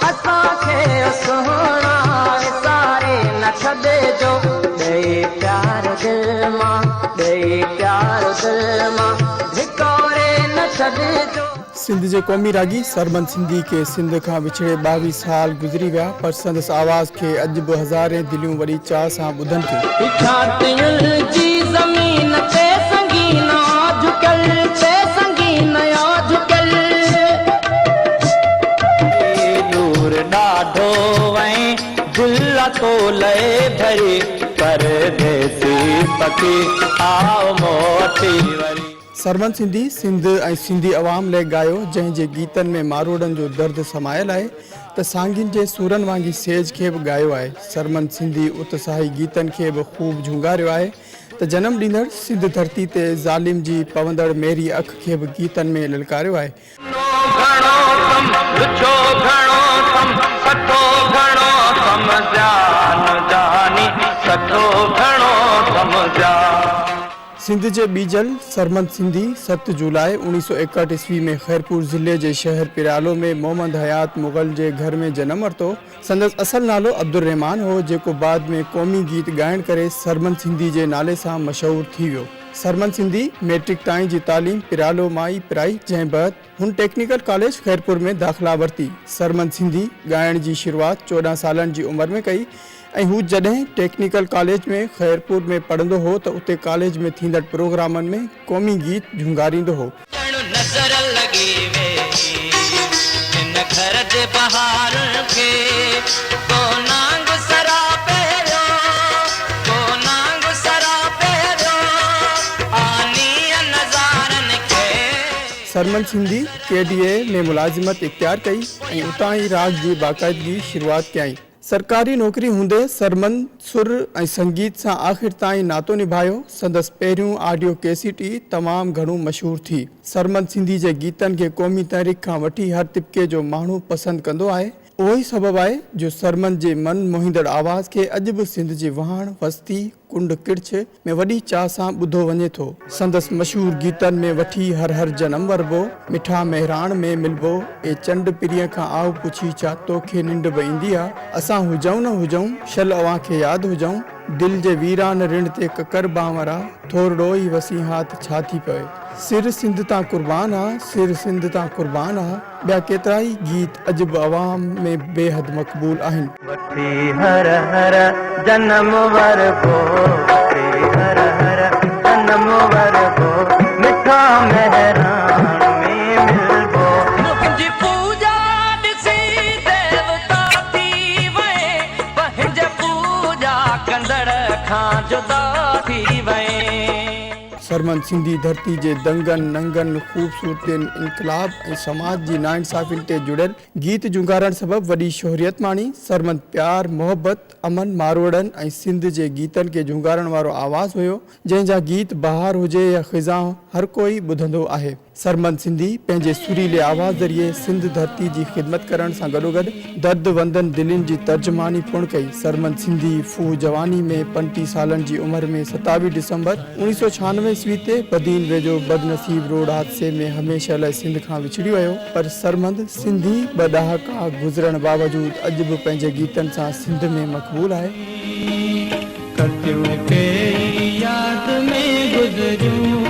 اسان کي سهڻا وساري نه ڇڏجو، ڏئي پيار دل مان، ڏئي پيار دل مان ڌڪاري نه ڇڏجو. سنڌ جي قومي راڳي سرمد سنڌي کي سنڌ کان وڇڙي 22 سال گذري ويا پر سندس آواز کي اڄ به هزارين دليون وڏي چاهه سان ٻڌن ٿيون. ڇاتين جي زمين تي سنگين آ جهڪيل، تي سنگين آ جهڪيل. ڏور ڏاڍو ۽ دل آ تو لئه ڀري، پرديسي پکي آء موٽي وري. سرمد سنڌي سنڌ ۽ سنڌي عوام لئه ڳايو، جنهن جي گيتن ۾ ماروئڙن جو درد سمايل آهي ته سانگين جي سورن وانگي سيج کي به ڳايو آهي. سرمد سنڌي اتساهي گيتن کي به خوب جهونگاريو آهي ته جنم ڏيندڙ سنڌ ڌرتي تي ظالم جي پوندڙ ميري اک کي به گيتن ۾ للڪاريو آهي. ڏنو گهڻو ٿم، لڇو گهڻو ٿم، سٺو گهڻو ٿم، زيان جاني، سٺو گهڻو ٿم، زيان. سنڌ جي ٻيجل سرمد سنڌي ست جولاء اوڻيهه سؤ ايڪهٺ عيسوي ۾ خيرپور ضلعي جي شهر پريالو ۾ محمد حيات مغل جي گهر ۾ جنم ورتو. سندس اصل نالو عبدالرحمان هو، جيڪو بعد ۾ قومي گيت ڳائڻ ڪري سرمد سنڌي جي نالي سان مشهور ٿي ويو. سرمد سنڌي مئٽرڪ تائين جي تعليم پريالو مان ئي پرائي، جنهن بعد هن ٽيڪنيڪل ڪاليج خيرپور ۾ داخلا ورتي. سرمد سنڌي ڳائڻ جي شروعات 14 سالن جي عمر ۾ ڪئي ۽ هو جڏهن ٽيڪنيڪل ڪاليج ۾ خيرپور ۾ پڙهندو هو ته اتي ڪاليج ۾ ٿيندڙ پروگرامن ۾ قومي گيت جهونگاريندو هو. ڄڻ نظر لڳي ويئي هن گهر جي بهارن کي، ڪو نانگ سراپي ويو، ڪو نانگ سراپي ويو، آنيء نظارن کي. سرمد سنڌي ڪي ڊي اي ۾ ملازمت اختيار ڪئي ۽ اتان ئي راڳ جي باقاعدگي شروعات ڪيائين. سرڪاري نوڪري هوندي سرمد سر ۽ سنگيت سان آخر تائين ناتو نڀايو. سندس پهريون آڊيو ڪيسيٽ ئي تمام گهڻو مشهور ٿي. سرمد سنڌي جي گيتن کي قومي تحريڪ کان وٺي هر طبقي جو ماڻهو پسند ڪندو آهي. اهو ئي سبب آهي جو سرمد جي من موهيندڙ آواز کي اڄ به سنڌ جي واهڻ، وستي، ڪنڊ ڪڙڇ ۾ وڏي چاهه سان ٻڌو وڃي ٿو. سندس مشهور گيتن ۾ وٺي هر هر جنم وربو، مٺا مهراڻ ۾ ملبو، اي چنڊ پرينء کان آء پڇي ڇا توکي ننڊ به ايندي آ، اسان هجئون نه هجئون، شل اوهان کي ياد هجئون، دل جي ويران رڻ تي ڪڪر بانورا، ٿورڙو ئي وسين ها ته ڇا ٿي پوي. سر سنڌ تان قربان آ، سر سنڌ تان قربان آ. ٻيا ڪيترائي گيت اڄ به عوام ۾ بي حد مقبول آهن. وٺي هر هر جنم وربو، وٺي هر هر جنم وربو، مٺا مهراڻ ۾ ملبو. منهنجي پوڄا ڏسي ديوتا ٿي وئين، پنهنجي پوڄا ڪندڙ کان جدا ٿي وئين. سرمد سنڌي ڌرتي جي دنگن، ننگن، خوبصورتين، انقلاب ۽ سماج جي ناانصافين تي جڙيل گيت جهونگارڻ سبب وڏي شهريت ماڻي. سرمد پيار، محبت، امن، ماروئڙن ۽ سنڌ جي گيتن کي جهونگارڻ وارو آواز هيو، جنهن جا گيت بهار هجي يا خزان هر ڪوئي ٻڌندو آهي. سرمد سنڌي پنهنجي سريلي آواز ذريعي سنڌ ڌرتي جي خدمت ڪرڻ سان گڏوگڏ درد وندن دلين جي ترجماني پڻ ڪئي. سرمد سنڌي ڦوهه جواني ۾ 35 سالن جي عمر ۾ 27 ڊسمبر 1996 عيسوي تي بدين ويجهو بدنصيب روڊ حادثي ۾ هميشه لاء سنڌ کان وڇڙي ويو پر سرمد سنڌي ٻه ڏهاڪا گذرڻ باوجود اڄ به پنهنجي گيتن سان سنڌ ۾ مقبول آهي. ڪتيون ڪيئي ياد ۾ گذريون.